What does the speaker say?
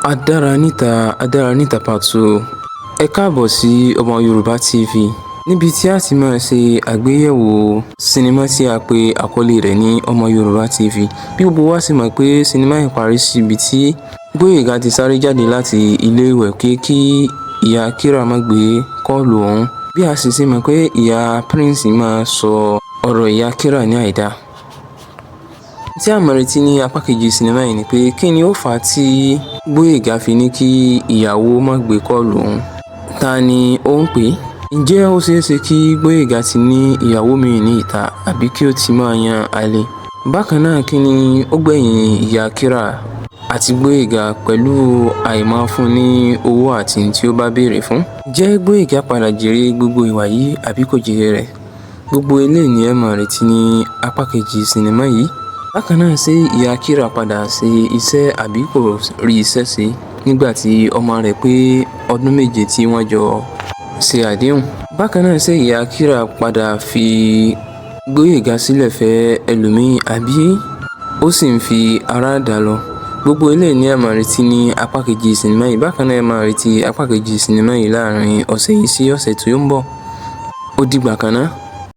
Adára níta, Adára níta Part 2. Ẹ káàbọ̀ sí Ọmọ Yorùbá TV, níbi tí a ti máa ṣe àgbéyẹ̀wò sinimá tí a pè àkọlé rẹ̀ ní Ọmọ Yorùbá TV. Bí gbogbo wa ṣe mọ̀ pé sinimá yìí parí síbi tí Gbóyèga ti sáré jáde láti ilé ìwẹ̀ pé kí ìyá Kíra má gbé kọ́ọ̀lù ọ̀hún. Bí a sì ṣe mọ̀ pé ìyá Prince máa sọ ọ̀rọ̀ ìyá Kíra ní àìda. Tí a máa retí ní apá kejì sinimá yìí ni pé kí ni ó fà á tí Gbóyèga fi ní kí ìyàwó má gbé kọ́ọ̀lù òun? Ta ni ó ń pè é? Ǹjẹ́ ó ṣeé ṣe kí Gbóyèga ti ní ìyàwó míì ní ìta àbí kí ó ti máa yan àlè? Bákan náà, kí ni ó gbẹ̀yìn ìyá Kíra àti Gbóyèga pẹ̀lú àìmáa fún ní owó àti ohun tí ó bá béèrè fún? Ǹjẹ́ Gbóyèga padà jèrè gbogbo ìwà yìí àbí kò jèrè rẹ̀? Gbogbo eléyìí ni ẹ máa retí ní apá kejì sinimá yìí. Bákan náà, ṣé ìyá Kíra padà ṣe iṣẹ́ àbí kò rí iṣẹ́ ṣe nígbà tí ọmọ rẹ̀ pé ọdún 7 tí wọ́n jọ ṣe àdéhùn? Bákan náà, ṣé ìyá Kíra padà fi Gbóyèga sílẹ̀ fẹ́ ẹlòmíì àbí ó sì ń fi ara dà lọ? Gbogbo eléyìí ni ẹ máa retí ní apá kejì sinimá yìí. Bákan náà, ẹ máa retí apá kejì sinimá yìí láàrin ọ̀sẹ̀ yìí sí ọ̀sẹ̀ tí ó ń bọ̀. Ó dìgbà kan náà.